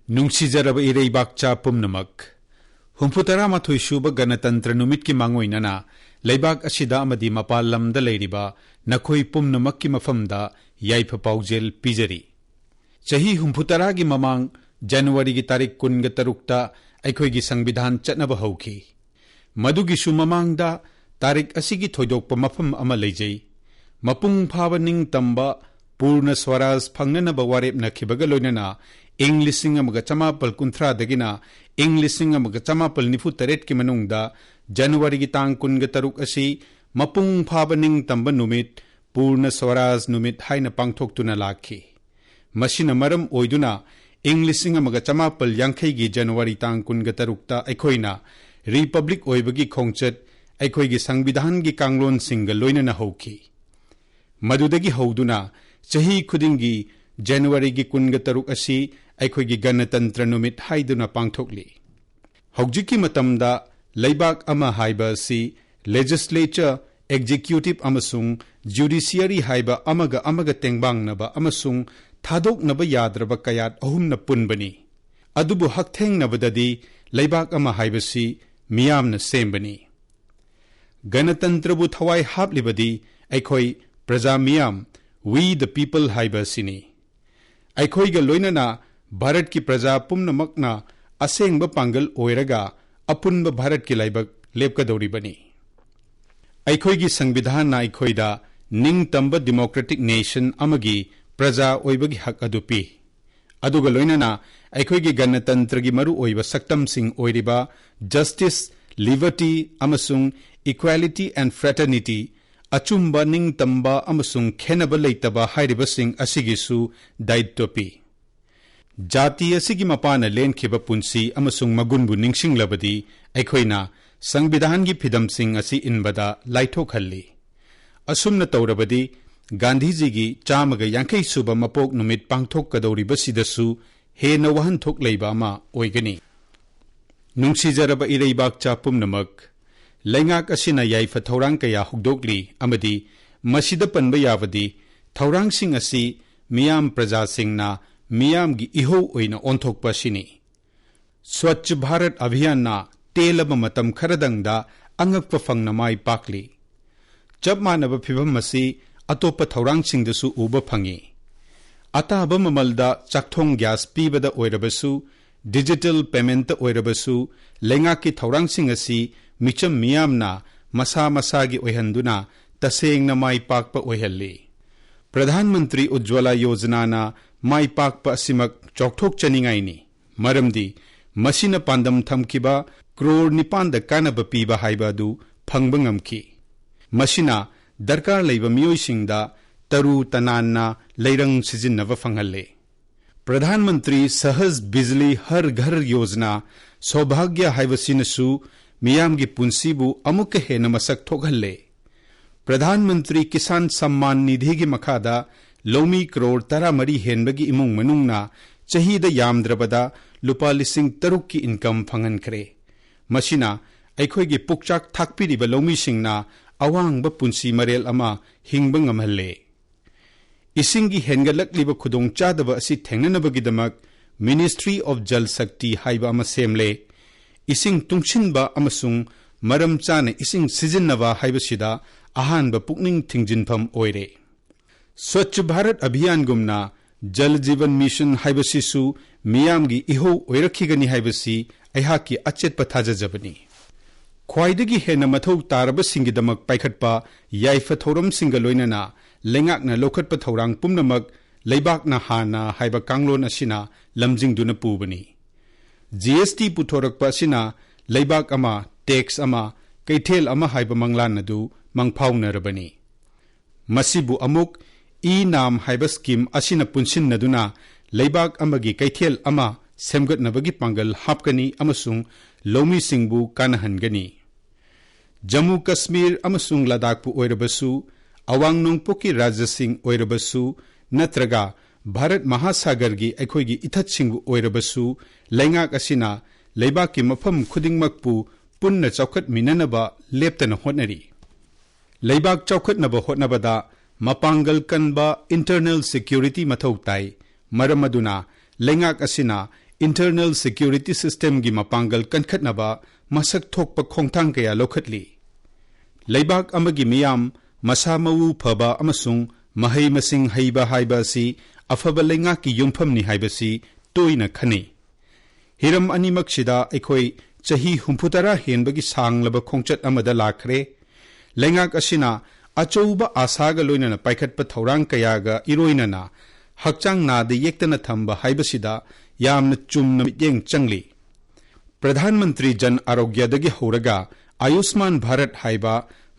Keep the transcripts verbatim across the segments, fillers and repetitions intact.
ꯅꯨꯡꯁꯤꯖꯔꯕ ꯏꯔꯩꯕꯥꯛꯆꯥ ꯄꯨꯝꯅꯃꯛ, ꯍꯨꯝꯐꯨ ꯇꯔꯥꯃꯥꯊꯣꯏ ꯁꯨꯕ ꯒꯅꯇꯟꯇ꯭ꯔ ꯅꯨꯃꯤꯠꯀꯤ ꯃꯥꯡꯑꯣꯏꯅꯅ ꯂꯩꯕꯥꯛ ꯑꯁꯤꯗ ꯑꯃꯗꯤ ꯃꯄꯥꯟ ꯂꯝꯗ ꯂꯩꯔꯤꯕ ꯅꯈꯣꯏ ꯄꯨꯝꯅꯃꯛꯀꯤ ꯃꯐꯝꯗ ꯌꯥꯏꯐ ꯄꯥꯎꯖꯦꯜ ꯄꯤꯖꯔꯤ꯫ ꯆꯍꯤ ꯍꯨꯝꯐꯨ ꯇꯔꯥꯒꯤ ꯃꯃꯥꯡ ꯖꯅꯋꯥꯔꯤꯒꯤ ꯇꯥꯔꯤꯛ ꯀꯨꯟꯒ ꯇꯔꯨꯛꯇ ꯑꯩꯈꯣꯏꯒꯤ ꯁꯪꯕꯤꯙꯥꯟ ꯆꯠꯅꯕ ꯍꯧꯈꯤ꯫ ꯃꯗꯨꯒꯤꯁꯨ ꯃꯃꯥꯡꯗ ꯇꯥꯔꯤꯛ ꯑꯁꯤꯒꯤ ꯊꯣꯏꯗꯣꯛꯄ ꯃꯐꯝ ꯑꯃ ꯂꯩꯖꯩ꯫ ꯃꯄꯨꯡ ꯐꯥꯕ ꯅꯤꯡꯇꯝꯕ ꯄꯨꯔꯅ ꯁ꯭ꯋꯔꯥꯖ ꯐꯪꯅꯅꯕ ꯋꯥꯔꯦꯞꯅꯈꯤꯕꯒ ꯂꯣꯏꯅꯅ ꯏꯪ ꯂꯤꯁꯤꯡ ꯑꯃꯒ ꯆꯃꯥꯄꯜ ꯀꯨꯟꯊ꯭ꯔꯥꯗꯒꯤꯅ ꯏꯪ ꯂꯤꯁꯤꯡ ꯑꯃꯒ ꯆꯃꯥꯄꯜ ꯅꯤꯐꯨ ꯇꯔꯦꯠꯀꯤ ꯃꯅꯨꯡꯗ ꯖꯅꯋꯥꯔꯤꯒꯤ ꯇꯥꯡ ꯀꯨꯟꯒ ꯇꯔꯨꯛ ꯑꯁꯤ ꯃꯄꯨꯡ ꯐꯥꯕ ꯅꯤꯡꯇꯝꯕ ꯅꯨꯃꯤꯠ, ꯄꯨꯔꯅ ꯁ꯭ꯋꯔꯥꯖ ꯅꯨꯃꯤꯠ ꯍꯥꯏꯅ ꯄꯥꯡꯊꯣꯛꯇꯨꯅ ꯂꯥꯛꯈꯤ꯫ ꯃꯁꯤꯅ ꯃꯔꯝ ꯑꯣꯏꯗꯨꯅ ꯏꯪ ꯂꯤꯁꯤꯡ ꯑꯃꯒ ꯆꯃꯥꯄꯜ ꯌꯥꯡꯈꯩꯒꯤ ꯖꯅꯋꯥꯔꯤ ꯇꯥꯡ ꯀꯨꯟꯒ ꯇꯔꯨꯛꯇ ꯑꯩꯈꯣꯏꯅ ꯔꯤꯄꯕ꯭ꯂꯤꯛ ꯑꯣꯏꯕꯒꯤ ꯈꯣꯡꯆꯠ ꯑꯩꯈꯣꯏꯒꯤ ꯁꯪꯕꯤꯙꯥꯟꯒꯤ ꯀꯥꯡꯂꯣꯟꯁꯤꯡꯒ ꯂꯣꯏꯅꯅ ꯍꯧꯈꯤ꯫ ꯃꯗꯨꯗꯒꯤ ꯍꯧꯗꯨꯅ ꯆꯍꯤ ꯈꯨꯗꯤꯡꯒꯤ ꯖꯅꯋꯥꯔꯤꯒꯤ ꯀꯨꯟꯒ ꯇꯔꯨꯛ ꯑꯁꯤ ꯑꯩꯈꯣꯏꯒꯤ ꯒꯅꯇꯟꯇ꯭ꯔ ꯅꯨꯃꯤꯠ ꯍꯥꯏꯗꯨꯅ ꯄꯥꯡꯊꯣꯛꯂꯤ꯫ ꯍꯧꯖꯤꯛꯀꯤ ꯃꯇꯝꯗ ꯂꯩꯕꯥꯛ ꯑꯃ ꯍꯥꯏꯕ ꯑꯁꯤ ꯂꯦꯖꯤꯁꯂꯦꯆꯔ, ꯑꯦꯛꯖꯤꯀ꯭ꯌꯨꯇꯤꯚ ꯑꯃꯁꯨꯡ ꯖꯨꯗꯤꯁꯤꯌꯔꯤ ꯍꯥꯏꯕ ꯑꯃꯒ ꯑꯃꯒ ꯇꯦꯡꯕꯥꯡꯅꯕ ꯑꯃꯁꯨꯡ ꯊꯥꯗꯣꯛꯅꯕ ꯌꯥꯗ꯭ꯔꯕ ꯀꯌꯥꯠ ꯑꯍꯨꯝꯅ ꯄꯨꯟꯕꯅꯤ꯫ ꯑꯗꯨꯕꯨ ꯍꯛꯊꯦꯡꯅꯕꯗꯗꯤ ꯂꯩꯕꯥꯛ ꯑꯃ ꯍꯥꯏꯕꯁꯤ ꯃꯤꯌꯥꯝꯅ ꯁꯦꯝꯕꯅꯤ꯫ ꯒꯅꯇꯟꯇ꯭ꯔꯕꯨ ꯊꯋꯥꯏ ꯍꯥꯞꯂꯤꯕꯗꯤ ꯑꯩꯈꯣꯏ ꯄ꯭ꯔꯖꯥ ꯃꯤꯌꯥꯝ, we the people ꯍꯥꯏꯕ ꯑꯁꯤꯅꯤ꯫ ꯑꯩꯈꯣꯏꯒ ꯂꯣꯏꯅꯅ ꯚꯥꯔꯠꯀꯤ ꯄ꯭ꯔꯖꯥ ꯄꯨꯝꯅꯃꯛꯅ ꯑꯁꯦꯡꯕ ꯄꯥꯡꯒꯜ ꯑꯣꯏꯔꯒ ꯑꯄꯨꯟꯕ ꯚꯥꯔꯠꯀꯤ ꯂꯥꯏꯕꯛ ꯂꯦꯞꯀꯗꯧꯔꯤꯕꯅꯤ꯫ ꯑꯩꯈꯣꯏꯒꯤ ꯁꯪꯕꯤꯙꯥꯟꯅ ꯑꯩꯈꯣꯏꯗ ꯅꯤꯡꯇꯝꯕ ꯗꯤꯃꯣꯀ꯭ꯔꯦꯇꯤꯛ ꯅꯦꯁꯟ ꯑꯃꯒꯤ ꯄ꯭ꯔꯖꯥ ꯑꯣꯏꯕꯒꯤ ꯍꯛ ꯑꯗꯨ ꯄꯤ꯫ ꯑꯗꯨꯒ ꯂꯣꯏꯅꯅ ꯑꯩꯈꯣꯏꯒꯤ ꯒꯅꯇꯟꯇ꯭ꯔꯒꯤ ꯃꯔꯨꯑꯣꯏꯕ ꯁꯛꯇꯝꯁꯤꯡ ꯑꯣꯏꯔꯤꯕ ꯖꯁꯇꯤꯁ, ꯂꯤꯕꯔꯇꯤ ꯑꯃꯁꯨꯡ equality and fraternity, ꯑꯆꯨꯝꯕ, ꯅꯤꯡꯇꯝꯕ ꯑꯃꯁꯨꯡ ꯈꯦꯟꯅꯕ ꯂꯩꯇꯕ ꯍꯥꯏꯔꯤꯕꯁꯤꯡ ꯑꯁꯤꯒꯤꯁꯨ ꯗꯥꯌꯤꯠꯇ꯭ꯋ ꯄꯤ꯫ ꯖꯥꯇꯤ ꯑꯁꯤꯒꯤ ꯃꯄꯥꯅ ꯂꯦꯟꯈꯤꯕ ꯄꯨꯟꯁꯤ ꯑꯃꯁꯨꯡ ꯃꯒꯨꯟꯕꯨ ꯅꯤꯡꯁꯤꯡꯂꯕꯗꯤ ꯑꯩꯈꯣꯏꯅ ꯁꯪꯕꯤꯙꯥꯟꯒꯤ ꯐꯤꯗꯝꯁꯤꯡ ꯑꯁꯤ ꯏꯟꯕꯗ ꯂꯥꯏꯊꯣꯛꯍꯜꯂꯤ꯫ ꯑꯁꯨꯝꯅ ꯇꯧꯔꯕꯗꯤ ꯒꯥꯟꯙꯤꯖꯤꯒꯤ ꯆꯥꯝꯃꯒ ꯌꯥꯡꯈꯩ ꯁꯨꯕ ꯃꯄꯣꯛ ꯅꯨꯃꯤꯠ ꯄꯥꯡꯊꯣꯛꯀꯗꯧꯔꯤꯕꯁꯤꯗꯁꯨ ꯍꯦꯟꯅ ꯋꯥꯍꯟꯊꯣꯛ ꯂꯩꯕ ꯑꯃ ꯑꯣꯏꯒꯅꯤ꯫ ꯅꯨꯡꯁꯤꯖꯔꯕ ꯏꯔꯩꯕꯥꯛꯆꯥ ꯄꯨꯝꯅꯃꯛ, ꯂꯩꯉꯥꯛ ꯑꯁꯤꯅ ꯌꯥꯏꯐ ꯊꯧꯔꯥꯡ ꯀꯌꯥ ꯍꯧꯗꯣꯛꯂꯤ ꯑꯃꯗꯤ ꯃꯁꯤꯗ ꯄꯟꯕ ꯌꯥꯕꯗꯤ ꯊꯧꯔꯥꯡꯁꯤꯡ ꯑꯁꯤ ꯃꯤꯌꯥꯝ ꯄ꯭ꯔꯖꯥꯁꯤꯡꯅ ꯃꯤꯌꯥꯝꯒꯤ ꯏꯍꯧ ꯑꯣꯏꯅ ꯑꯣꯟꯊꯣꯛꯄ ꯑꯁꯤꯅꯤ꯫ ꯁ꯭ꯋꯆ ꯚꯥꯔꯠ ꯑꯚꯤꯌꯥꯟꯅ ꯇꯦꯜꯂꯕ ꯃꯇꯝ ꯈꯔꯗꯪꯗ ꯑꯉꯛꯄ ꯐꯪꯅ ꯃꯥꯏ ꯄꯥꯛꯂꯤ꯫ ꯆꯞ ꯃꯥꯟꯅꯕ ꯐꯤꯚꯝ ꯑꯁꯤ ꯑꯇꯣꯞꯄ ꯊꯧꯔꯥꯡꯁꯤꯡꯗꯁꯨ ꯎꯕ ꯐꯪꯏ꯫ ꯑꯇꯥꯕ ꯃꯃꯜꯗ ꯆꯥꯛꯊꯣꯡ ꯒ꯭ꯌꯥꯁ ꯄꯤꯕꯗ ꯑꯣꯏꯔꯕꯁꯨ, ꯗꯤꯖꯤꯇꯦꯜ ꯄꯦꯃꯦꯟꯠꯇ ꯑꯣꯏꯔꯕꯁꯨ, ꯂꯩꯉꯥꯛꯀꯤ ꯊꯧꯔꯥꯡꯁꯤꯡ ꯑꯁꯤ ꯃꯤꯆꯝ ꯃꯤꯌꯥꯝꯅ ꯃꯁꯥ ꯃꯁꯥꯒꯤ ꯑꯣꯏꯍꯟꯗꯨꯅ ꯇꯁꯦꯡꯅ ꯃꯥꯏ ꯄꯥꯛꯄ ꯑꯣꯏꯍꯜꯂꯤ꯫ ꯄ꯭ꯔꯙꯥꯟ ꯃꯟꯇ꯭ꯔꯤ ꯎꯖ꯭ꯋꯂꯥ ꯌꯣꯖꯅꯥꯅ ꯃꯥꯏ ꯄꯥꯛꯄ ꯑꯁꯤꯃꯛ ꯆꯥꯎꯊꯣꯛꯆꯅꯤꯡꯉꯥꯏꯅꯤ, ꯃꯔꯝꯗꯤ ꯃꯁꯤꯅ ꯄꯥꯟꯗꯝ ꯊꯝꯈꯤꯕ ꯀ꯭ꯔꯣꯔ ꯅꯤꯄꯥꯟꯗ ꯀꯥꯟꯅꯕ ꯄꯤꯕ ꯍꯥꯏꯕ ꯑꯗꯨ ꯐꯪꯕ ꯉꯝꯈꯤ꯫ ꯃꯁꯤꯅ ꯗꯔꯀꯥꯔ ꯂꯩꯕ ꯃꯤꯑꯣꯏꯁꯤꯡꯗ ꯇꯔꯨ ꯇꯅꯥꯟꯅ ꯂꯩꯔꯪ ꯁꯤꯖꯤꯟꯅꯕ ꯐꯪꯍꯜꯂꯦ꯫ ꯄ꯭ꯔꯙꯥꯟ ꯃꯟꯇ꯭ꯔꯤ ꯁꯍꯖ ꯕꯤꯖꯂꯤ ꯍꯔ ꯘꯔ ꯌꯣꯖꯅꯥ, ꯁꯧꯚꯥꯒ꯭ꯌ ꯍꯥꯏꯕꯁꯤꯅꯁꯨ ꯃꯤꯌꯥꯝꯒꯤ ꯄꯨꯟꯁꯤꯕꯨ ꯑꯃꯨꯛꯀ ꯍꯦꯟꯅ ꯃꯁꯛ ꯊꯣꯛꯍꯜꯂꯦ꯫ ꯄ꯭ꯔꯙꯥꯟ ꯃꯟꯇ꯭ꯔꯤ ꯀꯤꯁꯥꯟ ꯁꯝꯃꯥꯟ ꯅꯤꯙꯤꯒꯤ ꯃꯈꯥꯗ ꯂꯧꯃꯤ ꯀ꯭ꯔꯣꯔ ꯇꯔꯥꯃꯔꯤ ꯍꯦꯟꯕꯒꯤ ꯏꯃꯨꯡ ꯃꯅꯨꯡꯅ ꯆꯍꯤꯗ ꯌꯥꯝꯗ꯭ꯔꯕꯗ ꯂꯨꯄꯥ ꯂꯤꯁꯤꯡ ꯇꯔꯨꯛꯀꯤ ꯏꯟꯀꯝ ꯐꯪꯍꯟꯈ꯭ꯔꯦ꯫ ꯃꯁꯤꯅ ꯑꯩꯈꯣꯏꯒꯤ ꯄꯨꯛꯆꯥꯛ ꯊꯥꯛꯄꯤꯔꯤꯕ ꯂꯧꯃꯤꯁꯤꯡꯅ ꯑꯋꯥꯡꯕ ꯄꯨꯟꯁꯤ ꯃꯔꯦꯜ ꯑꯃ ꯍꯤꯡꯕ ꯉꯝꯍꯜꯂꯦ꯫ ꯏꯁꯤꯡꯒꯤ ꯍꯦꯟꯒꯠꯂꯛꯂꯤꯕ ꯈꯨꯗꯣꯡꯆꯥꯗꯕ ꯑꯁꯤ ꯊꯦꯡꯅꯅꯕꯒꯤꯗꯃꯛ Ministry of Jal Shakti ꯍꯥꯏꯕ ꯑꯃ ꯁꯦꯝꯂꯦ꯫ ꯏꯁꯤꯡ ꯇꯨꯡꯁꯤꯟꯕ ꯑꯃꯁꯨꯡ ꯃꯔꯝ ꯆꯥꯅ ꯏꯁꯤꯡ ꯁꯤꯖꯤꯟꯅꯕ ꯍꯥꯏꯕꯁꯤꯗ ꯑꯍꯥꯟꯕ ꯄꯨꯛꯅꯤꯡ ꯊꯤꯡꯖꯤꯟꯐꯝ ꯑꯣꯏꯔꯦ꯫ ꯁ꯭ꯋꯆ ꯚꯥꯔꯠ ꯑꯚꯤꯌꯥꯟꯒꯨꯝꯅ ꯖꯜ ꯖꯤꯕꯟ ꯃꯤꯁꯟ ꯍꯥꯏꯕꯁꯤꯁꯨ ꯃꯤꯌꯥꯝꯒꯤ ꯏꯍꯧ ꯑꯣꯏꯔꯛꯈꯤꯒꯅꯤ ꯍꯥꯏꯕꯁꯤ ꯑꯩꯍꯥꯛꯀꯤ ꯑꯆꯦꯠꯄ ꯊꯥꯖꯖꯕꯅꯤ꯫ ꯈ꯭ꯋꯥꯏꯗꯒꯤ ꯍꯦꯟꯅ ꯃꯊꯧ ꯇꯥꯔꯕꯁꯤꯡꯒꯤꯗꯃꯛ ꯄꯥꯏꯈꯠꯄ ꯌꯥꯏꯐ ꯊꯧꯔꯝꯁꯤꯡꯒ ꯂꯣꯏꯅꯅ ꯂꯩꯉꯥꯛꯅ ꯂꯧꯈꯠꯄ ꯊꯧꯔꯥꯡ ꯄꯨꯝꯅꯃꯛ ꯂꯩꯕꯥꯛꯅ ꯍꯥꯟꯅ ꯍꯥꯏꯕ ꯀꯥꯡꯂꯣꯟ ꯑꯁꯤꯅ ꯂꯝꯖꯤꯡꯗꯨꯅ ꯄꯨꯕꯅꯤ꯫ ꯖꯤ ꯑꯦꯁ ꯇꯤ ꯄꯨꯊꯣꯔꯛꯄ ꯑꯁꯤꯅ ꯂꯩꯕꯥꯛ ꯑꯃ, ꯇꯦꯛꯁ ꯑꯃ, ꯀꯩꯊꯦꯜ ꯑꯃ ꯍꯥꯏꯕ ꯃꯪꯂꯥꯟ ꯑꯗꯨ ꯃꯪꯐꯥꯎꯅꯔꯕꯅꯤ꯫ ꯃꯁꯤꯕꯨ ꯑꯃꯨꯛ ꯏ ꯅꯥꯝ ꯍꯥꯏꯕ ꯁ꯭ꯀꯤꯝ ꯑꯁꯤꯅ ꯄꯨꯟꯁꯤꯟꯅꯗꯨꯅ ꯂꯩꯕꯥꯛ ꯑꯃꯒꯤ ꯀꯩꯊꯦꯜ ꯑꯃ ꯁꯦꯝꯒꯠꯅꯕꯒꯤ ꯄꯥꯡꯒꯜ ꯍꯥꯞꯀꯅꯤ ꯑꯃꯁꯨꯡ ꯂꯧꯃꯤꯁꯤꯡꯕꯨ ꯀꯥꯟꯅꯍꯟꯒꯅꯤ꯫ ꯖꯝꯃꯨ ꯀꯁꯃꯤꯔ ꯑꯃꯁꯨꯡ ꯂꯗꯥꯈꯄꯨ ꯑꯣꯏꯔꯕꯁꯨ, ꯑꯋꯥꯡ ꯅꯣꯡꯄꯣꯛꯀꯤ ꯔꯥꯖ꯭ꯌꯁꯤꯡ ꯑꯣꯏꯔꯕꯁꯨ, ꯅꯠꯇ꯭ꯔꯒ ꯚꯥꯔꯠ ꯃꯍꯥꯁꯥꯒꯔꯒꯤ ꯑꯩꯈꯣꯏꯒꯤ ꯏꯊꯠꯁꯤꯡꯕꯨ ꯑꯣꯏꯔꯕꯁꯨ, ꯂꯩꯉꯥꯛ ꯑꯁꯤꯅ ꯂꯩꯕꯥꯛꯀꯤ ꯃꯐꯝ ꯈꯨꯗꯤꯡꯃꯛꯄꯨ ꯄꯨꯟꯅ ꯆꯥꯎꯈꯠꯃꯤꯟꯅꯅꯕ ꯂꯦꯞꯇꯅ ꯍꯣꯠꯅꯔꯤ꯫ ꯂꯩꯕꯥꯛ ꯆꯥꯎꯈꯠꯅꯕ ꯍꯣꯠꯅꯕꯗ ꯃꯄꯥꯡꯒꯜ ꯀꯟꯕ ꯏꯟꯇꯔꯅꯦꯜ ꯁꯦꯀ꯭ꯌꯨꯔꯤꯇꯤ ꯃꯊꯧ ꯇꯥꯏ꯫ ꯃꯔꯝ ꯑꯗꯨꯅ ꯂꯩꯉꯥꯛ ꯑꯁꯤꯅ internal security systemꯒꯤ ꯃꯄꯥꯡꯒꯜ ꯀꯟꯈꯠꯅꯕ ꯃꯁꯛ ꯊꯣꯛꯄ ꯈꯣꯡꯊꯥꯡ ꯀꯌꯥ ꯂꯧꯈꯠꯂꯤ꯫ ꯂꯩꯕꯥꯛ ꯑꯃꯒꯤ ꯃꯤꯌꯥꯝ ꯃꯁꯥ ꯃꯎ ꯐꯕ ꯑꯃꯁꯨꯡ ꯃꯍꯩ ꯃꯁꯤꯡ ꯍꯩꯕ ꯍꯥꯏꯕ ꯑꯁꯤ ꯑꯐꯕ ꯂꯩꯉꯥꯛꯀꯤ ꯌꯨꯝꯐꯝꯅꯤ ꯍꯥꯏꯕꯁꯤ ꯇꯣꯏꯅ ꯈꯟꯅꯩ꯫ ꯍꯤꯔꯝ ꯑꯅꯤꯃꯛꯁꯤꯗ ꯑꯩꯈꯣꯏ ꯆꯍꯤ ꯍꯨꯝꯐꯨꯇꯔꯥ ꯍꯦꯟꯕꯒꯤ ꯁꯥꯡꯂꯕ ꯈꯣꯡꯆꯠ ꯑꯃꯗ ꯂꯥꯛꯈ꯭ꯔꯦ꯫ ꯂꯩꯉꯥꯛ ꯑꯁꯤꯅ ꯑꯆꯧꯕ ꯑꯥꯁꯥꯒ ꯂꯣꯏꯅꯅ ꯄꯥꯏꯈꯠꯄ ꯊꯧꯔꯥꯡ ꯀꯌꯥꯒ ꯏꯔꯣꯏꯅꯅ ꯍꯛꯆꯥꯡ ꯅꯥꯗ ꯌꯦꯛꯇꯅ ꯊꯝꯕ ꯍꯥꯏꯕꯁꯤꯗ ꯌꯥꯝꯅ ꯆꯨꯝꯅ ꯃꯤꯠꯌꯦꯡ ꯆꯪꯂꯤ꯫ ꯄ꯭ꯔꯙꯥꯟ ꯃꯟꯇ꯭ꯔꯤ ꯖꯟ ꯑꯥꯔꯣꯒ꯭ꯌꯗꯒꯤ ꯍꯧꯔꯒ ꯑꯌꯨꯁꯃꯥꯟ ꯚꯥꯔꯠ ꯍꯥꯏꯕ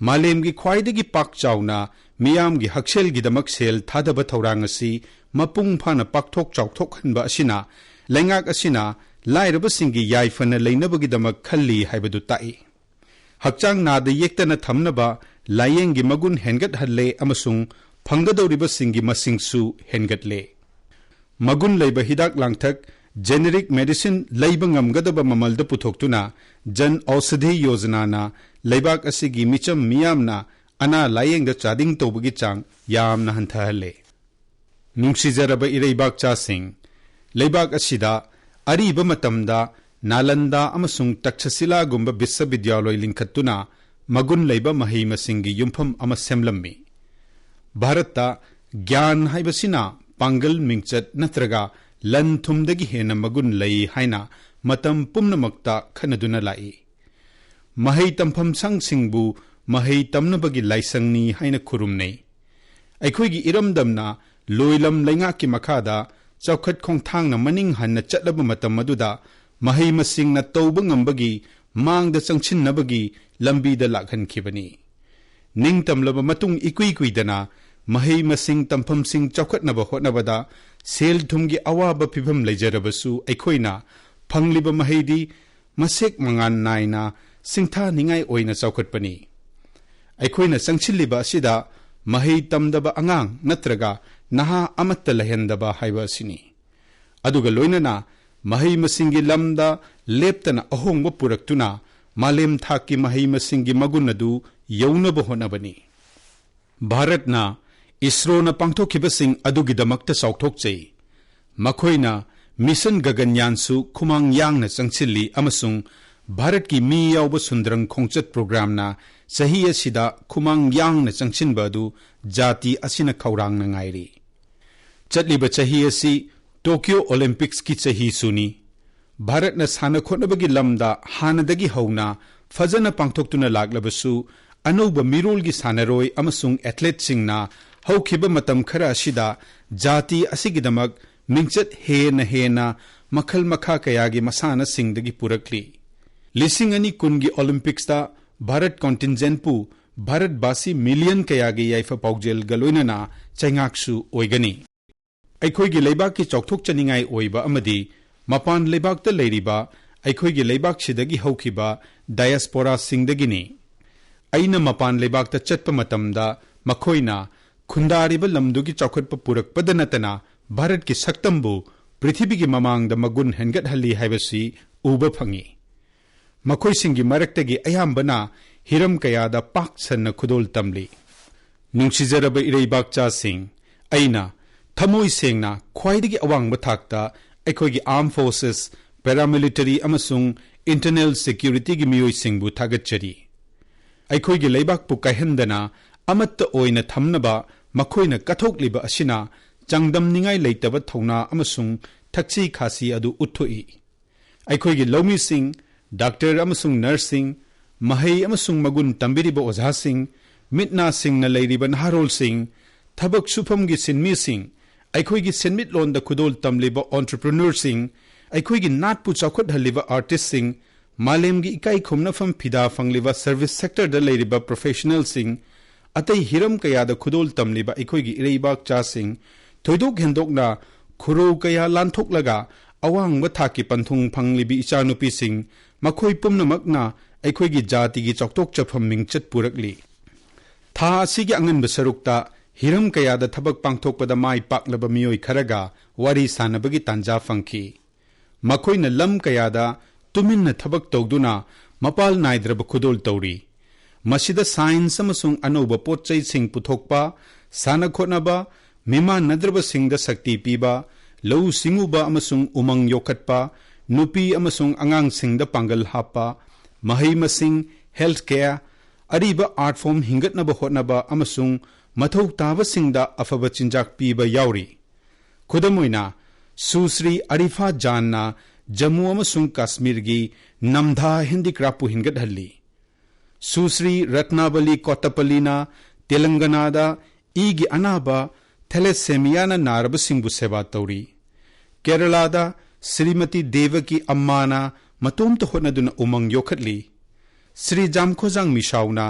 ꯃꯥꯂꯦꯝꯒꯤ ꯈ꯭ꯋꯥꯏꯗꯒꯤ ꯄꯥꯛ ꯆꯥꯎꯅ ꯃꯤꯌꯥꯝꯒꯤ ꯍꯛꯁꯦꯜꯒꯤꯗꯃꯛ ꯁꯦꯜ ꯊꯥꯗꯕ ꯊꯧꯔꯥꯡ ꯑꯁꯤ ꯃꯄꯨꯡ ꯐꯥꯅ ꯄꯥꯛꯊꯣꯛ ꯆꯥꯎꯊꯣꯛꯍꯟꯕ ꯑꯁꯤꯅ ꯂꯩꯉꯥꯛ ꯑꯁꯤꯅ ꯂꯥꯏꯔꯕꯁꯤꯡꯒꯤ ꯌꯥꯏꯐꯅ ꯂꯩꯅꯕꯒꯤꯗꯃꯛ ꯈꯜꯂꯤ ꯍꯥꯏꯕꯗꯨ ꯇꯥꯛꯏ꯫ ꯍꯛꯆꯥꯡ ꯅꯥꯗ ꯌꯦꯛꯇꯅ ꯊꯝꯅꯕ ꯂꯥꯌꯦꯡꯒꯤ ꯃꯒꯨꯟ ꯍꯦꯟꯒꯠꯍꯜꯂꯦ ꯑꯃꯁꯨꯡ ꯐꯪꯒꯗꯧꯔꯤꯕꯁꯤꯡꯒꯤ ꯃꯁꯤꯡꯁꯨ ꯍꯦꯟꯒꯠꯂꯦ꯫ ꯃꯒꯨꯟ ꯂꯩꯕ ꯍꯤꯗꯥꯛ ꯂꯥꯡꯊꯛ, generic medicine, ꯂꯩꯕ ꯉꯝꯒꯗꯕ ꯃꯃꯜꯗ ꯄꯨꯊꯣꯛꯇꯨꯅ ꯖꯟ ꯑꯧꯁꯥꯙꯤ ꯌꯣꯖꯅꯥꯅ ꯂꯩꯕꯥꯛ ꯑꯁꯤꯒꯤ ꯃꯤꯆꯝ ꯃꯤꯌꯥꯝꯅ ꯑꯅꯥ ꯂꯥꯌꯦꯡꯗ ꯆꯥꯗꯤꯡ ꯇꯧꯕꯒꯤ ꯆꯥꯡ ꯌꯥꯝꯅ ꯍꯟꯊꯍꯜꯂꯦ꯫ ꯅꯨꯡꯁꯤꯖꯔꯕ ꯏꯔꯩꯕꯥꯛꯆꯥꯁꯤꯡ, ꯂꯩꯕꯥꯛ ꯑꯁꯤꯗ ꯑꯔꯤꯕ ꯃꯇꯝꯗ ꯅꯥꯂꯟꯗꯥ ꯑꯃꯁꯨꯡ ꯇꯛꯁꯁꯤꯂꯥꯒꯨꯝꯕ ꯕꯤꯁ꯭ꯋꯕꯤꯗ꯭ꯌꯥꯂꯣꯏ ꯂꯤꯡꯈꯠꯇꯨꯅ ꯃꯒꯨꯟ ꯂꯩꯕ ꯃꯍꯩ ꯃꯁꯤꯡꯒꯤ ꯌꯨꯝꯐꯝ ꯑꯃ ꯁꯦꯝꯂꯝꯃꯤ꯫ ꯚꯥꯔꯠꯇ ꯒ꯭ꯌꯥꯟ ꯍꯥꯏꯕꯁꯤꯅ ꯄꯥꯡꯒꯜ, ꯃꯤꯡꯆꯠ ꯅꯠꯇ꯭ꯔꯒ ꯂꯟ ꯊꯨꯝꯗꯒꯤ ꯍꯦꯟꯅ ꯃꯒꯨꯟ ꯂꯩ ꯍꯥꯏꯅ ꯃꯇꯝ ꯄꯨꯝꯅꯃꯛꯇ ꯈꯟꯅꯗꯨꯅ ꯂꯥꯛꯏ꯫ ꯃꯍꯩ ꯇꯝꯐꯝ ꯁꯪꯁꯤꯡꯕꯨ ꯃꯍꯩ ꯇꯝꯅꯕꯒꯤ ꯂꯥꯏꯁꯪꯅꯤ ꯍꯥꯏꯅ ꯈꯨꯔꯨꯝꯅꯩ꯫ ꯑꯩꯈꯣꯏꯒꯤ ꯏꯔꯝꯗꯝꯅ ꯂꯣꯏꯂꯝ ꯂꯩꯉꯥꯛꯀꯤ ꯃꯈꯥꯗ ꯆꯥꯎꯈꯠ ꯈꯣꯡꯊꯥꯡꯅ ꯃꯅꯤꯡ ꯍꯟꯅ ꯆꯠꯂꯕ ꯃꯇꯝ ꯑꯗꯨꯗ ꯃꯍꯩ ꯃꯁꯤꯡꯅ ꯇꯧꯕ ꯉꯝꯕꯒꯤ ꯃꯥꯡꯗ ꯆꯪꯁꯤꯟꯅꯕꯒꯤ ꯂꯝꯕꯤꯗ ꯂꯥꯛꯍꯟꯈꯤꯕꯅꯤ꯫ ꯅꯤꯡꯇꯝꯂꯕ ꯃꯇꯨꯡ ꯏꯀꯨꯏ ꯀꯨꯏꯗꯅ ꯃꯍꯩ ꯃꯁꯤꯡ ꯇꯝꯐꯝꯁꯤꯡ ꯆꯥꯎꯈꯠꯅꯕ ꯍꯣꯠꯅꯕꯗ ꯁꯦꯜ ꯊꯨꯝꯒꯤ ꯑꯋꯥꯕ ꯐꯤꯚꯝ ꯂꯩꯖꯔꯕꯁꯨ ꯑꯩꯈꯣꯏꯅ ꯐꯪꯂꯤꯕ ꯃꯍꯩꯗꯤ ꯃꯁꯦꯛ ꯃꯉꯥꯜ ꯅꯥꯏꯅ ꯁꯤꯡꯊꯥꯅꯤꯡꯉꯥꯏ ꯑꯣꯏꯅ ꯆꯥꯎꯈꯠꯄꯅꯤ꯫ ꯑꯩꯈꯣꯏꯅ ꯆꯪꯁꯤꯜꯂꯤꯕ ꯑꯁꯤꯗ ꯃꯍꯩ ꯇꯝꯗꯕ ꯑꯉꯥꯡ ꯅꯠꯇ꯭ꯔꯒ ꯅꯍꯥ ꯑꯃꯠꯇ ꯂꯩꯍꯟꯗꯕ ꯍꯥꯏꯕ ꯑꯁꯤꯅꯤ꯫ ꯑꯗꯨꯒ ꯂꯣꯏꯅꯅ ꯃꯍꯩ ꯃꯁꯤꯡꯒꯤ ꯂꯝꯗ ꯂꯦꯞꯇꯅ ꯑꯍꯣꯡꯕ ꯄꯨꯔꯛꯇꯨꯅ ꯃꯥꯂꯦꯝ ꯊꯥꯛꯀꯤ ꯃꯍꯩ ꯃꯁꯤꯡꯒꯤ ꯃꯒꯨꯟ ꯑꯗꯨ ꯌꯧꯅꯕ ꯍꯣꯠꯅꯕꯅꯤ꯫ ꯚꯥꯔꯠꯅ ꯏꯁꯔꯣꯅ ꯄꯥꯡꯊꯣꯛꯈꯤꯕꯁꯤꯡ ꯑꯗꯨꯒꯤꯗꯃꯛꯇ ꯆꯥꯎꯊꯣꯛꯆꯩ꯫ ꯃꯈꯣꯏꯅ ꯃꯤꯁꯟ ꯒꯒꯟꯌꯥꯟꯁꯨ ꯈꯨꯃꯥꯡ ꯌꯥꯡꯅ ꯆꯪꯁꯤꯜꯂꯤ ꯑꯃꯁꯨꯡ ꯚꯥꯔꯠꯀꯤ ꯃꯤ ꯌꯥꯎꯕ ꯁꯨꯟꯗ꯭ꯔꯪ ꯈꯣꯡꯆꯠ ꯄ꯭ꯔꯣꯒ꯭ꯔꯥꯝꯅ ꯆꯍꯤ ꯑꯁꯤꯗ ꯈꯨꯃꯥꯡ ꯌꯥꯡꯅ ꯆꯪꯁꯤꯟꯕ ꯑꯗꯨ ꯖꯥꯇꯤ ꯑꯁꯤꯅ ꯈꯧꯔꯥꯡꯅ ꯉꯥꯏꯔꯤ꯫ ꯆꯠꯂꯤꯕ ꯆꯍꯤ ꯑꯁꯤ ꯇꯣꯀꯤꯌꯣ ꯑꯣꯂꯤꯝꯄꯤꯛꯁꯀꯤ ꯆꯍꯤꯁꯨꯅꯤ꯫ ꯚꯥꯔꯠꯅ ꯁꯥꯟꯅ ꯈꯣꯠꯅꯕꯒꯤ ꯂꯝꯗ ꯍꯥꯟꯅꯗꯒꯤ ꯍꯧꯅ ꯐꯖꯅ ꯄꯥꯡꯊꯣꯛꯇꯨꯅ ꯂꯥꯛꯂꯕꯁꯨ, ꯑꯅꯧꯕ ꯃꯤꯔꯣꯜꯒꯤ ꯁꯥꯟꯅꯔꯣꯏ ꯑꯃꯁꯨꯡ ꯑꯦꯊꯂꯦꯠꯁꯤꯡꯅ ꯍꯧꯈꯤꯕ ꯃꯇꯝ ꯈꯔ ꯑꯁꯤꯗ ꯖꯥꯇꯤ ꯑꯁꯤꯒꯤꯗꯃꯛ ꯃꯤꯡꯆꯠ ꯍꯦꯟꯅ ꯍꯦꯟꯅ ꯃꯈꯜ ꯃꯈꯥ ꯀꯌꯥꯒꯤ ꯃꯁꯥꯟꯅꯁꯤꯡꯗꯒꯤ ꯄꯨꯔꯛꯂꯤ꯫ ꯂꯤꯁꯤꯡ ꯑꯅꯤ ꯀꯨꯟꯒꯤ ꯑꯣꯂꯤꯝꯄꯤꯛꯁꯇ ꯚꯥꯔꯠ ꯀꯣꯟꯇꯤꯟꯖꯦꯟꯠꯄꯨ ꯚꯥꯔꯠꯕꯥꯁꯤ ꯃꯤꯂꯤꯌꯟ ꯀꯌꯥꯒꯤ ꯌꯥꯏꯐ ꯄꯥꯎꯖꯦꯜꯒ ꯂꯣꯏꯅꯅ ꯆꯩꯉꯥꯛꯁꯨ ꯑꯣꯏꯒꯅꯤ꯫ ꯑꯩꯈꯣꯏꯒꯤ ꯂꯩꯕꯥꯛꯀꯤ ꯆꯥꯎꯊꯣꯛꯆꯅꯤꯡꯉꯥꯏ ꯑꯣꯏꯕ ꯑꯃꯗꯤ ꯃꯄꯥꯟ ꯂꯩꯕꯥꯛꯇ ꯂꯩꯔꯤꯕ ꯑꯩꯈꯣꯏꯒꯤ ꯂꯩꯕꯥꯛꯁꯤꯗꯒꯤ ꯍꯧꯈꯤꯕ ꯗꯥꯌꯥꯁꯄꯣꯔꯥꯁꯤꯡꯗꯒꯤꯅꯤ꯫ ꯑꯩꯅ ꯃꯄꯥꯟ ꯂꯩꯕꯥꯛꯇ ꯆꯠꯄ ꯃꯇꯝꯗ ꯃꯈꯣꯏꯅ ꯈꯨꯟꯗꯥꯔꯤꯕ ꯂꯝꯗꯨꯒꯤ ꯆꯥꯎꯈꯠꯄ ꯄꯨꯔꯛꯄꯗ ꯅꯠꯇꯅ ꯚꯥꯔꯠꯀꯤ ꯁꯛꯇꯝꯕꯨ ꯄ꯭ꯔꯤꯊꯤꯕꯤꯒꯤ ꯃꯃꯥꯡꯗ ꯃꯒꯨꯟ ꯍꯦꯟꯒꯠꯍꯜꯂꯤ ꯍꯥꯏꯕꯁꯤ ꯎꯕ ꯐꯪꯏ꯫ ꯃꯈꯣꯏꯁꯤꯡꯒꯤ ꯃꯔꯛꯇꯒꯤ ꯑꯌꯥꯝꯕꯅ ꯍꯤꯔꯝ ꯀꯌꯥꯗ ꯄꯥꯛ ꯁꯟꯅ ꯈꯨꯗꯣꯜ ꯇꯝꯂꯤ꯫ ꯅꯨꯡꯁꯤꯖꯔꯕ ꯏꯔꯩꯕꯥꯛꯆꯥꯁꯤꯡ, ꯑꯩꯅ ꯊꯃꯣꯏ ꯁꯦꯡꯅ ꯈ꯭ꯋꯥꯏꯗꯒꯤ ꯑꯋꯥꯡꯕ ꯊꯥꯛꯇ ꯑꯩꯈꯣꯏꯒꯤ ꯑꯥꯔꯝ ꯐꯣꯔꯁꯦꯁ, ꯄꯦꯔꯥꯃꯤꯂꯤꯇꯔꯤ ꯑꯃꯁꯨꯡ ꯏꯟꯇꯔꯅꯦꯜ ꯁꯦꯀ꯭ꯌꯨꯔꯤꯇꯤꯒꯤ ꯃꯤꯑꯣꯏꯁꯤꯡꯕꯨ ꯊꯥꯒꯠꯆꯔꯤ꯫ ꯑꯩꯈꯣꯏꯒꯤ ꯂꯩꯕꯥꯛꯄꯨ ꯀꯥꯏꯍꯟꯗꯅ ꯑꯃꯠꯇ ꯑꯣꯏꯅ ꯊꯝꯅꯕ ꯃꯈꯣꯏꯅ ꯀꯠꯊꯣꯛꯂꯤꯕ ꯑꯁꯤꯅ ꯆꯥꯡꯗꯝꯅꯤꯡꯉꯥꯏ ꯂꯩꯇꯕ ꯊꯧꯅꯥ ꯑꯃꯁꯨꯡ ꯊꯛꯁꯤ ꯈꯥꯁꯤ ꯑꯗꯨ ꯎꯠꯊꯣꯛꯏ꯫ ꯑꯩꯈꯣꯏꯒꯤ ꯂꯧꯃꯤꯁꯤꯡ, ꯗꯥꯛꯇꯔ ꯑꯃꯁꯨꯡ ꯅꯔꯁꯁꯤꯡ, ꯃꯍꯩ ꯑꯃꯁꯨꯡ ꯃꯒꯨꯟ ꯇꯝꯕꯤꯔꯤꯕ ꯑꯣꯖꯥꯁꯤꯡ, ꯃꯤꯠ ꯅꯥ ꯁꯤꯡꯅ ꯂꯩꯔꯤꯕ ꯅꯍꯥꯔꯣꯜꯁꯤꯡ, ꯊꯕꯛ ꯁꯨꯐꯝꯒꯤ ꯁꯤꯟꯃꯤꯁꯤꯡ, ꯑꯩꯈꯣꯏꯒꯤ ꯁꯦꯟꯃꯤꯠꯂꯣꯟꯗ ꯈꯨꯗꯣꯜ ꯇꯝꯂꯤꯕ ꯑꯣꯟꯇꯔꯄ꯭ꯔꯤꯅꯔꯁꯤꯡ, ꯑꯩꯈꯣꯏꯒꯤ ꯅꯥꯠꯄꯨ ꯆꯥꯎꯈꯠꯍꯜꯂꯤꯕ ꯑꯥꯔꯇꯤꯁꯁꯤꯡ, ꯃꯥꯂꯦꯝꯒꯤ ꯏꯀꯥꯏ ꯈꯨꯝꯅꯐꯝ ꯐꯤꯗꯥ ꯐꯪꯂꯤꯕ ꯁꯔꯚꯤꯁ ꯁꯦꯛꯇꯔꯗ ꯂꯩꯔꯤꯕ ꯄ꯭ꯔꯣꯐꯦꯁꯅꯦꯜꯁꯤꯡ, ꯑꯇꯩ ꯍꯤꯔꯝ ꯀꯌꯥꯗ ꯈꯨꯗꯣꯜ ꯇꯝꯂꯤꯕ ꯑꯩꯈꯣꯏꯒꯤ ꯏꯔꯩꯕꯥꯛꯆꯥꯁꯤꯡ, ꯊꯣꯏꯗꯣꯛ ꯍꯦꯟꯗꯣꯛꯅ ꯈꯨꯔꯧ ꯀꯌꯥ ꯂꯥꯟꯊꯣꯛꯂꯒ ꯑꯋꯥꯡꯕ ꯊꯥꯛꯀꯤ ꯄꯟꯊꯨꯡ ꯐꯪꯂꯤꯕꯤ ꯏꯆꯥꯅꯨꯄꯤꯁꯤꯡ, ꯃꯈꯣꯏ ꯄꯨꯝꯅꯃꯛꯅ ꯑꯩꯈꯣꯏꯒꯤ ꯖꯥꯇꯤꯒꯤ ꯆꯥꯎꯊꯣꯛꯆꯐꯝ ꯃꯤꯡꯆꯠ ꯄꯨꯔꯛꯂꯤ꯫ ꯊꯥ ꯑꯁꯤꯒꯤ ꯑꯉꯟꯕ ꯁꯔꯨꯛꯇ ꯍꯤꯔꯝ ꯀꯌꯥꯗ ꯊꯕꯛ ꯄꯥꯡꯊꯣꯛꯄꯗ ꯃꯥꯏ ꯄꯥꯛꯂꯕ ꯃꯤꯑꯣꯏ ꯈꯔꯒ ꯋꯥꯔꯤ ꯁꯥꯅꯕꯒꯤ ꯇꯥꯟꯖꯥ ꯐꯪꯈꯤ꯫ ꯃꯈꯣꯏꯅ ꯂꯝ ꯀꯌꯥꯗ ꯇꯨꯃꯤꯟꯅ ꯊꯕꯛ ꯇꯧꯗꯨꯅ ꯃꯄꯥꯜ ꯅꯥꯏꯗ꯭ꯔꯕ ꯈꯨꯗꯣꯜ ꯇꯧꯔꯤ꯫ ꯃꯁꯤꯗ ꯁꯥꯏꯟꯁ ꯑꯃꯁꯨꯡ ꯑꯅꯧꯕ ꯄꯣꯠ ꯆꯩꯁꯤꯡ ꯄꯨꯊꯣꯛꯄ, ꯁꯥꯟꯅ ꯈꯣꯠꯅꯕ, ꯃꯤꯃꯥꯟꯅꯗ꯭ꯔꯕꯁꯤꯡꯗ ꯁꯛꯇꯤ ꯄꯤꯕ, ꯂꯧꯎ ꯁꯤꯡꯎꯕ ꯑꯃꯁꯨꯡ ꯎꯃꯪ ꯌꯣꯛꯈꯠꯄ, ꯅꯨꯄꯤ ꯑꯃꯁꯨꯡ ꯑꯉꯥꯡꯁꯤꯡꯗ ꯄꯥꯡꯒꯜ ꯍꯥꯞꯄ, ꯃꯍꯩ ꯃꯁꯤꯡ, ꯍꯦꯜꯊ ꯀꯦꯌꯔ, ꯑꯔꯤꯕ ꯑꯥꯔꯠ ꯐꯣꯝ ꯍꯤꯡꯒꯠꯅꯕ ꯍꯣꯠꯅꯕ ꯑꯃꯁꯨꯡ ꯃꯊꯧ ꯇꯥꯕꯁꯤꯡꯗ ꯑꯐꯕ ꯆꯤꯟꯖꯥꯛ ꯄꯤꯕ ꯌꯥꯎꯔꯤ꯫ ꯈꯨꯗꯝ ꯑꯣꯏꯅ, ꯁꯨꯁ꯭ꯔꯤ ꯑꯔꯤꯐꯥ ꯖꯥꯟꯅ ꯖꯝꯃꯨ ꯑꯃꯁꯨꯡ ꯀꯥꯁꯃꯤꯔꯒꯤ ꯅꯝꯙꯥ ꯍꯦꯟꯗꯤꯀ꯭ꯔꯥꯐꯄꯨ ꯍꯤꯡꯒꯠꯍꯜꯂꯤ꯫ ꯁꯨꯁ꯭ꯔꯤ ꯔꯠꯅꯥꯕꯂꯤ ꯀꯣꯇꯄꯜꯂꯤꯅ ꯇꯦꯂꯪꯒꯅꯥꯗ ꯏꯒꯤ ꯑꯅꯥꯕ ꯊꯦꯂꯦꯁꯦꯃꯤꯌꯥꯅ ꯅꯥꯔꯕꯁꯤꯡꯕꯨ ꯁꯦꯕꯥ ꯇꯧꯔꯤ꯫ ꯀꯦꯔꯂꯥꯗ ꯁ꯭ꯔꯤꯃꯇꯤ ꯗꯦꯕꯀꯤ ꯑꯝꯃꯥꯅ ꯃꯇꯣꯝꯇ ꯍꯣꯠꯅꯗꯨꯅ ꯎꯃꯪ ꯌꯣꯛꯈꯠꯂꯤ꯫ ꯁ꯭ꯔꯤ ꯖꯥꯝꯈꯣꯖꯥꯡ ꯃꯤꯁꯥꯎꯅ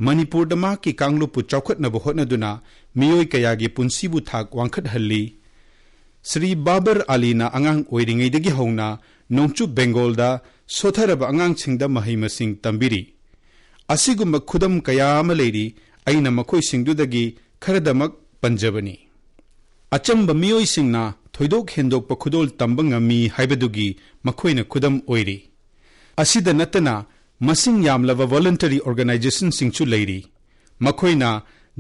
ꯃꯅꯤꯄꯨꯔꯗ ꯃꯍꯥꯛꯀꯤ ꯀꯥꯡꯂꯨꯞꯄꯨ ꯆꯥꯎꯈꯠꯅꯕ ꯍꯣꯠꯅꯗꯨꯅ ꯃꯤꯑꯣꯏ ꯀꯌꯥꯒꯤ ꯄꯨꯟꯁꯤꯕꯨ ꯊꯥꯛ ꯋꯥꯡꯈꯠꯍꯜꯂꯤ꯫ ꯁ꯭ꯔꯤ ꯕꯥꯕꯔ ꯑꯂꯤꯅ ꯑꯉꯥꯡ ꯑꯣꯏꯔꯤꯉꯩꯗꯒꯤ ꯍꯧꯅ ꯅꯣꯡꯆꯨꯞ ꯕꯦꯡꯒꯣꯜꯗ ꯁꯣꯊꯔꯕ ꯑꯉꯥꯡꯁꯤꯡꯗ ꯃꯍꯩ ꯃꯁꯤꯡ ꯇꯝꯕꯤꯔꯤ꯫ ꯑꯁꯤꯒꯨꯝꯕ ꯈꯨꯗꯝ ꯀꯌꯥ ꯑꯃ ꯂꯩꯔꯤ, ꯑꯩꯅ ꯃꯈꯣꯏꯁꯤꯡꯗꯨꯗꯒꯤ ꯈꯔꯗꯃꯛ ꯄꯟꯖꯕꯅꯤ꯫ ꯑꯆꯝꯕ ꯃꯤꯑꯣꯏꯁꯤꯡꯅ ꯊꯣꯏꯗꯣꯛ ꯍꯦꯟꯗꯣꯛꯄ ꯈꯨꯗꯣꯜ ꯇꯝꯕ ꯉꯝꯃꯤ ꯍꯥꯏꯕꯗꯨꯒꯤ ꯃꯈꯣꯏꯅ ꯈꯨꯗꯝ ꯑꯣꯏꯔꯤ꯫ ꯑꯁꯤꯗ ꯅꯠꯇꯅ, ꯃꯁꯤꯡ ꯌꯥꯝꯂꯕ voluntary organizationꯁꯤꯡꯁꯨ ꯂꯩꯔꯤ꯫ ꯃꯈꯣꯏꯅ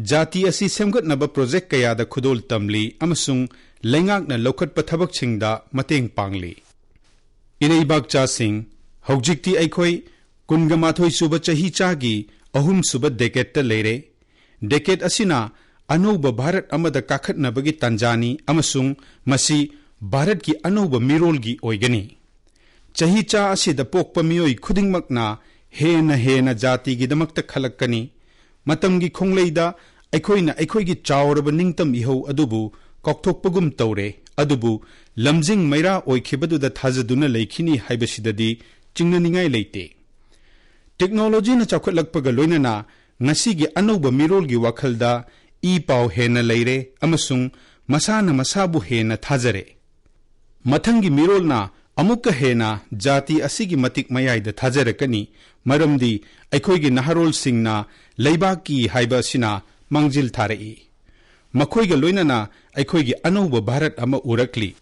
ꯖꯥꯇꯤ ꯑꯁꯤ ꯁꯦꯝꯒꯠꯅꯕ ꯄ꯭ꯔꯣꯖꯦꯛ ꯀꯌꯥꯗ ꯈꯨꯗꯣꯜ ꯇꯝꯂꯤ ꯑꯃꯁꯨꯡ ꯂꯩꯉꯥꯛꯅ ꯂꯧꯈꯠꯄ ꯊꯕꯛꯁꯤꯡꯗ ꯃꯇꯦꯡ ꯄꯥꯡꯂꯤ꯫ ꯏꯔꯩꯕꯥꯛꯆꯥꯁꯤꯡ, ꯍꯧꯖꯤꯛꯇꯤ ꯑꯩꯈꯣꯏ ꯀꯨꯟꯒ ꯃꯥꯊꯣꯏ ꯁꯨꯕ ꯆꯍꯤ ꯆꯥꯒꯤ ꯑꯍꯨꯝꯁꯨꯕ ꯗꯦꯀꯦꯠꯇ ꯂꯩꯔꯦ꯫ ꯗꯦꯀꯦꯠ ꯑꯁꯤꯅ ꯑꯅꯧꯕ ꯚꯥꯔꯠ ꯑꯃꯗ ꯀꯥꯈꯠꯅꯕꯒꯤ ꯇꯥꯟꯖꯥꯅꯤ ꯑꯃꯁꯨꯡ ꯃꯁꯤ ꯚꯥꯔꯠꯀꯤ ꯑꯅꯧꯕ ꯃꯤꯔꯣꯜꯒꯤ ꯑꯣꯏꯒꯅꯤ꯫ ꯆꯍꯤ ꯆꯥ ꯑꯁꯤꯗ ꯄꯣꯛꯄ ꯃꯤꯑꯣꯏ ꯈꯨꯗꯤꯡꯃꯛꯅ ꯍꯦꯟꯅ ꯍꯦꯟꯅ ꯖꯥꯇꯤꯒꯤꯗꯃꯛꯇ ꯈꯜꯂꯛꯀꯅꯤ꯫ ꯃꯇꯝꯒꯤ ꯈꯣꯡꯂꯩꯗ ꯑꯩꯈꯣꯏꯅ ꯑꯩꯈꯣꯏꯒꯤ ꯆꯥꯎꯔꯕ ꯅꯤꯡꯇꯝ ꯏꯍꯧ ꯑꯗꯨꯕꯨ ꯀꯥꯎꯊꯣꯛꯄꯒꯨꯝ ꯇꯧꯔꯦ, ꯑꯗꯨꯕꯨ ꯂꯝꯖꯤꯡ ꯃꯩꯔꯥ ꯑꯣꯏꯈꯤꯕꯗꯨꯗ ꯊꯥꯖꯗꯨꯅ ꯂꯩꯈꯤꯅꯤ ꯍꯥꯏꯕꯁꯤꯗꯗꯤ ꯆꯤꯡꯅꯅꯤꯡꯉꯥꯏ ꯂꯩꯇꯦ꯫ ꯇꯦꯛꯅꯣꯂꯣꯖꯤꯅ ꯆꯥꯎꯈꯠꯂꯛꯄꯒ ꯂꯣꯏꯅꯅ ꯉꯁꯤꯒꯤ ꯑꯅꯧꯕ ꯃꯤꯔꯣꯜꯒꯤ ꯋꯥꯈꯜꯗ ꯏ ꯄꯥꯎ ꯍꯦꯟꯅ ꯂꯩꯔꯦ ꯑꯃꯁꯨꯡ ꯃꯁꯥꯅ ꯃꯁꯥꯕꯨ ꯍꯦꯟꯅ ꯊꯥꯖꯔꯦ꯫ ꯃꯊꯪꯒꯤ ꯃꯤꯔꯣꯜꯅ ꯑꯃꯨꯛꯀ ꯍꯦꯟꯅ ꯖꯥꯇꯤ ꯑꯁꯤꯒꯤ ꯃꯇꯤꯛ ꯃꯌꯥꯏꯗ ꯊꯥꯖꯔꯛꯀꯅꯤ, ꯃꯔꯝꯗꯤ ꯑꯩꯈꯣꯏꯒꯤ ꯅꯍꯥꯔꯣꯜꯁꯤꯡꯅ ꯂꯩꯕꯥꯛꯀꯤ ꯍꯥꯏꯕ ꯑꯁꯤꯅ ꯃꯥꯡꯖꯤꯜ ꯊꯥꯔꯛꯏ꯫ ꯃꯈꯣꯏꯒ ꯂꯣꯏꯅꯅ ꯑꯩꯈꯣꯏꯒꯤ ꯑꯅꯧꯕ ꯚꯥꯔꯠ ꯑꯃ ꯎꯔꯛꯂꯤ꯫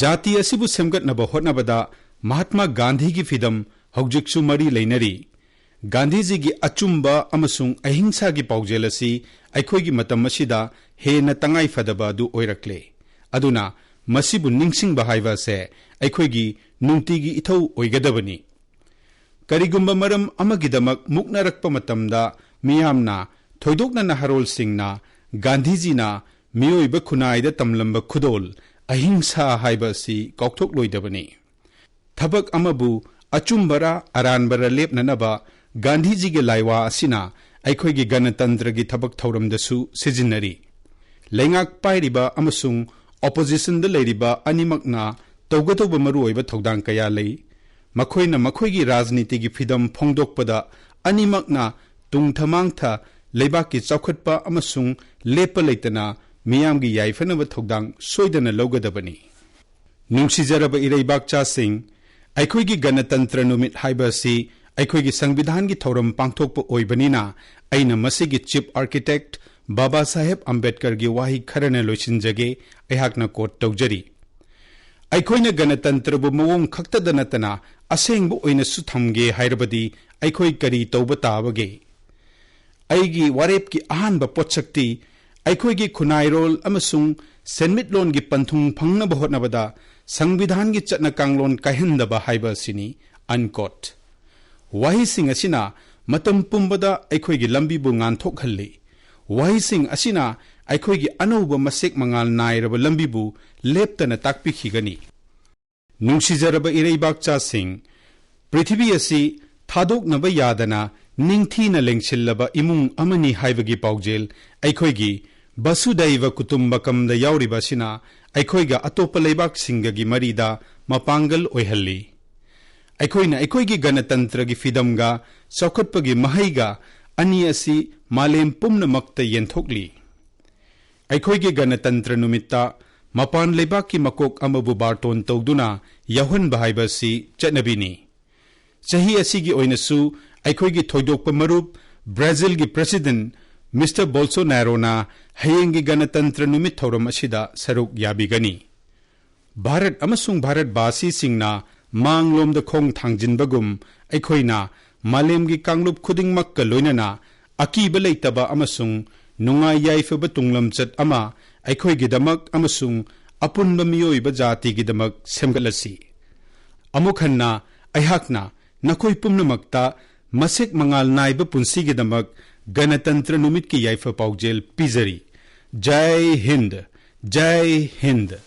ꯖꯥꯇꯤ ꯑꯁꯤꯕꯨ ꯁꯦꯝꯒꯠꯅꯕ ꯍꯣꯠꯅꯕꯗ ꯃꯍꯥꯠꯃꯥ ꯒꯥꯟꯙꯤꯒꯤ ꯐꯤꯗꯝ ꯍꯧꯖꯤꯛꯁꯨ ꯃꯔꯤ ꯂꯩꯅꯔꯤ꯫ ꯒꯥꯟꯙꯤꯖꯤꯒꯤ ꯑꯆꯨꯝꯕ ꯑꯃꯁꯨꯡ ꯑꯍꯤꯡꯁꯥꯒꯤ ꯄꯥꯎꯖꯦꯜ ꯑꯁꯤ ꯑꯩꯈꯣꯏꯒꯤ ꯃꯇꯝ ꯑꯁꯤꯗ ꯍꯦꯟꯅ ꯇꯉꯥꯏ ꯐꯗꯕ ꯑꯗꯨ ꯑꯣꯏꯔꯛꯂꯦ꯫ ꯑꯗꯨꯅ ꯃꯁꯤꯕꯨ ꯅꯤꯡꯁꯤꯡꯕ ꯍꯥꯏꯕ ꯑꯁꯦ ꯑꯩꯈꯣꯏꯒꯤ ꯅꯨꯡꯇꯤꯒꯤ ꯏꯊꯧ ꯑꯣꯏꯒꯗꯕꯅꯤ꯫ ꯀꯔꯤꯒꯨꯝꯕ ꯃꯔꯝ ꯑꯃꯒꯤꯗꯃꯛ ꯃꯨꯛꯅꯔꯛꯄ ꯃꯇꯝꯗ ꯃꯤꯌꯥꯝꯅ ꯊꯣꯏꯗꯣꯛꯅ ꯅꯍꯥꯔꯣꯜꯁꯤꯡꯅ ꯒꯥꯟꯙꯤꯖꯤꯅ ꯃꯤꯑꯣꯏꯕ ꯈꯨꯟꯅꯥꯏꯗ ꯇꯝꯂꯝꯕ ꯈꯨꯗꯣꯜ ꯑꯍꯤꯡꯁꯥ ꯍꯥꯏꯕ ꯑꯁꯤ ꯀꯥꯎꯊꯣꯛꯂꯣꯏꯗꯕꯅꯤ꯫ ꯊꯕꯛ ꯑꯃꯕꯨ ꯑꯆꯨꯝꯕꯔ ꯑꯔꯥꯟꯕꯔ ꯂꯦꯞꯅꯅꯕ ꯒꯥꯟꯙꯤꯖꯤꯒꯤ ꯂꯥꯏꯋꯥ ꯑꯁꯤꯅ ꯑꯩꯈꯣꯏꯒꯤ ꯒꯅꯇꯟꯇ꯭ꯔꯒꯤ ꯊꯕꯛ ꯊꯧꯔꯝꯗꯁꯨ ꯁꯤꯖꯤꯟꯅꯔꯤ꯫ ꯂꯩꯉꯥꯛ ꯄꯥꯏꯔꯤꯕ ꯑꯃꯁꯨꯡ ꯑꯣꯄꯣꯖꯤꯁꯟꯗ ꯂꯩꯔꯤꯕ ꯑꯅꯤꯃꯛꯅ ꯇꯧꯒꯗꯧꯕ ꯃꯔꯨꯑꯣꯏꯕ ꯊꯧꯗꯥꯡ ꯀꯌꯥ ꯂꯩ꯫ ꯃꯈꯣꯏꯅ ꯃꯈꯣꯏꯒꯤ ꯔꯥꯖꯅꯤꯇꯤꯒꯤ ꯐꯤꯗꯝ ꯐꯣꯡꯗꯣꯛꯄꯗ ꯑꯅꯤꯃꯛꯅ ꯇꯨꯡꯊꯃꯥꯡꯊ ꯂꯩꯕꯥꯛꯀꯤ ꯆꯥꯎꯈꯠꯄ ꯑꯃꯁꯨꯡ ꯂꯦꯞꯄ ꯂꯩꯇꯅ ꯃꯤꯌꯥꯝꯒꯤ ꯌꯥꯏꯐꯅꯕ ꯊꯧꯗꯥꯡ ꯁꯣꯏꯗꯅ ꯂꯧꯒꯗꯕꯅꯤ꯫ ꯅꯨꯡꯁꯤꯖꯔꯕ ꯏꯔꯩꯕꯥꯛꯆꯥꯁꯤꯡ, ꯑꯩꯈꯣꯏꯒꯤ ꯒꯅꯇꯟꯇ꯭ꯔ ꯅꯨꯃꯤꯠ ꯍꯥꯏꯕ ꯑꯁꯤ ꯑꯩꯈꯣꯏꯒꯤ ꯁꯪꯕꯤꯙꯥꯟꯒꯤ ꯊꯧꯔꯝ ꯄꯥꯡꯊꯣꯛꯄ ꯑꯣꯏꯕꯅꯤꯅ ꯑꯩꯅ ꯃꯁꯤꯒꯤ ꯆꯤꯐ ꯑꯥꯔꯀꯤꯇꯦꯛ ꯕꯥꯕꯥ ꯁꯥꯍꯦꯕ ꯑꯝꯕꯦꯗꯀꯔꯒꯤ ꯋꯥꯍꯩ ꯈꯔꯅ ꯂꯣꯏꯁꯤꯟꯖꯒꯦ꯫ ꯑꯩꯍꯥꯛꯅ ꯀꯣꯠ ꯇꯧꯖꯔꯤ, "ꯑꯩꯈꯣꯏꯅ ꯒꯅꯇꯟꯇ꯭ꯔꯕꯨ ꯃꯑꯣꯡ ꯈꯛꯇꯗ ꯅꯠꯇꯅ ꯑꯁꯦꯡꯕ ꯑꯣꯏꯅꯁꯨ ꯊꯝꯒꯦ ꯍꯥꯏꯔꯕꯗꯤ ꯑꯩꯈꯣꯏ ꯀꯔꯤ ꯇꯧꯕ ꯇꯥꯕꯒꯦ?" ꯑꯩꯒꯤ ꯋꯥꯔꯦꯞꯀꯤ ꯑꯍꯥꯟꯕ ꯄꯣꯠꯁꯛꯇꯤ ꯑꯩꯈꯣꯏꯒꯤ ꯈꯨꯟꯅꯥꯏꯔꯣꯜ ꯑꯃꯁꯨꯡ ꯁꯦꯟꯃꯤꯠꯂꯣꯟꯒꯤ ꯄꯟꯊꯨꯡ ꯐꯪꯅꯕ ꯍꯣꯠꯅꯕꯗ ꯁꯪꯕꯤꯙꯥꯟꯒꯤ ꯆꯠꯅ ꯀꯥꯡꯂꯣꯟ ꯀꯥꯏꯍꯟꯗꯕ ꯍꯥꯏꯕ ꯑꯁꯤꯅꯤ꯫ Unquote꯫ ꯋꯥꯍꯩꯁꯤꯡ ꯑꯁꯤꯅ ꯃꯇꯝ ꯄꯨꯝꯕꯗ ꯑꯩꯈꯣꯏꯒꯤ ꯂꯝꯕꯤꯕꯨ ꯉꯥꯟꯊꯣꯛꯍꯜꯂꯤ꯫ ꯋꯥꯍꯩꯁꯤꯡ ꯑꯁꯤꯅ ꯑꯩꯈꯣꯏꯒꯤ ꯑꯅꯧꯕ ꯃꯁꯦꯛ ꯃꯉꯥꯜ ꯅꯥꯏꯔꯕ ꯂꯝꯕꯤꯕꯨ ꯂꯦꯞꯇꯅ ꯇꯥꯛꯄꯤꯈꯤꯒꯅꯤ꯫ ꯅꯨꯡꯁꯤꯖꯔꯕ ꯏꯔꯩꯕꯥꯛꯆꯥꯁꯤꯡ, ꯄ꯭ꯔꯤꯊꯤꯕꯤ ꯑꯁꯤ ꯊꯥꯗꯣꯛꯅꯕ ꯌꯥꯗꯅ ꯅꯤꯡꯊꯤꯅ ꯂꯦꯡꯁꯤꯜꯂꯕ ꯏꯃꯨꯡ ꯑꯃꯅꯤ ꯍꯥꯏꯕꯒꯤ ꯄꯥꯎꯖꯦꯜ ꯑꯩꯈꯣꯏꯒꯤ ꯕꯁꯨꯗꯩꯕ ꯀꯨꯇꯨꯝꯕꯀꯝꯗ ꯌꯥꯎꯔꯤꯕ ꯑꯁꯤꯅ ꯑꯩꯈꯣꯏꯒ ꯑꯇꯣꯞꯄ ꯂꯩꯕꯥꯛꯁꯤꯡꯒꯒꯤ ꯃꯔꯤꯗ ꯃꯄꯥꯡꯒꯜ ꯑꯣꯏꯍꯜꯂꯤ꯫ ꯑꯩꯈꯣꯏꯅ ꯑꯩꯈꯣꯏꯒꯤ ꯒꯅꯇꯟꯇ꯭ꯔꯒꯤ ꯐꯤꯗꯝꯒ ꯆꯥꯎꯈꯠꯄꯒꯤ ꯃꯍꯩꯒ ꯑꯅꯤ ꯑꯁꯤ ꯃꯥꯂꯦꯝ ꯄꯨꯝꯅꯃꯛꯇ ꯌꯦꯟꯊꯣꯛꯂꯤ꯫ ꯑꯩꯈꯣꯏꯒꯤ ꯒꯅꯇꯟꯇ꯭ꯔ ꯅꯨꯃꯤꯠꯇ ꯃꯄꯥꯟ ꯂꯩꯕꯥꯛꯀꯤ ꯃꯀꯣꯛ ꯑꯃꯕꯨ ꯕꯥꯔꯇꯣꯟ ꯇꯧꯗꯨꯅ ꯌꯥꯎꯍꯟꯕ ꯍꯥꯏꯕ ꯑꯁꯤ ꯆꯠꯅꯕꯤꯅꯤ꯫ ꯆꯍꯤ ꯑꯁꯤꯒꯤ ꯑꯣꯏꯅꯁꯨ ꯑꯩꯈꯣꯏꯒꯤ ꯊꯣꯏꯗꯣꯛꯄ ꯃꯔꯨꯞ ꯕ꯭ꯔꯥꯖꯤꯜꯒꯤ ꯄ꯭ꯔꯦꯁꯤꯗꯦꯟꯠ ꯃꯤꯁꯇꯔ ꯕꯣꯜꯁꯣꯅꯥꯔꯣꯅ ꯍꯌꯦꯡꯒꯤ ꯒꯅꯇꯟꯇ꯭ꯔ ꯅꯨꯃꯤꯠ ꯊꯧꯔꯝ ꯑꯁꯤꯗ ꯁꯔꯨꯛ ꯌꯥꯕꯤꯒꯅꯤ꯫ ꯚꯥꯔꯠ ꯑꯃꯁꯨꯡ ꯚꯥꯔꯠꯕꯥꯁꯤꯁꯤꯡꯅ ꯃꯥꯡꯂꯣꯝꯗ ꯈꯣꯡ ꯊꯥꯡꯖꯤꯟꯕꯒꯨꯝ ꯑꯩꯈꯣꯏꯅ ꯃꯥꯂꯦꯝꯒꯤ ꯀꯥꯡꯂꯨꯞ ꯈꯨꯗꯤꯡꯃꯛꯀ ꯂꯣꯏꯅꯅ ꯑꯀꯤꯕ ꯂꯩꯇꯕ ꯑꯃꯁꯨꯡ ꯅꯨꯡꯉꯥꯏ ꯌꯥꯏꯐꯕ ꯇꯨꯡꯂꯝꯆꯠ ꯑꯃ ꯑꯩꯈꯣꯏꯒꯤꯗꯃꯛ ꯑꯃꯁꯨꯡ ꯑꯄꯨꯟꯕ ꯃꯤꯑꯣꯏꯕ ꯖꯥꯇꯤꯒꯤꯗꯃꯛ ꯁꯦꯝꯒꯠꯂꯁꯤ꯫ ꯑꯃꯨꯛ ꯍꯟꯅ ꯑꯩꯍꯥꯛꯅ ꯅꯈꯣꯏ ꯄꯨꯝꯅꯃꯛꯇ ꯃꯁꯦꯛ ꯃꯉꯥꯜ ꯅꯥꯏꯕ ꯄꯨꯟꯁꯤꯒꯤꯗꯃꯛ ꯒꯅꯇꯟꯇ꯭ꯔ ꯅꯨꯃꯤꯠꯀꯤ ꯌꯥꯏꯐ ꯄꯥꯎꯖꯦꯜ ꯄꯤꯖꯔꯤ꯫ ꯖꯥꯏ ꯍꯤꯟꯗ, ꯖꯥꯏ ꯍꯤꯟꯗ꯫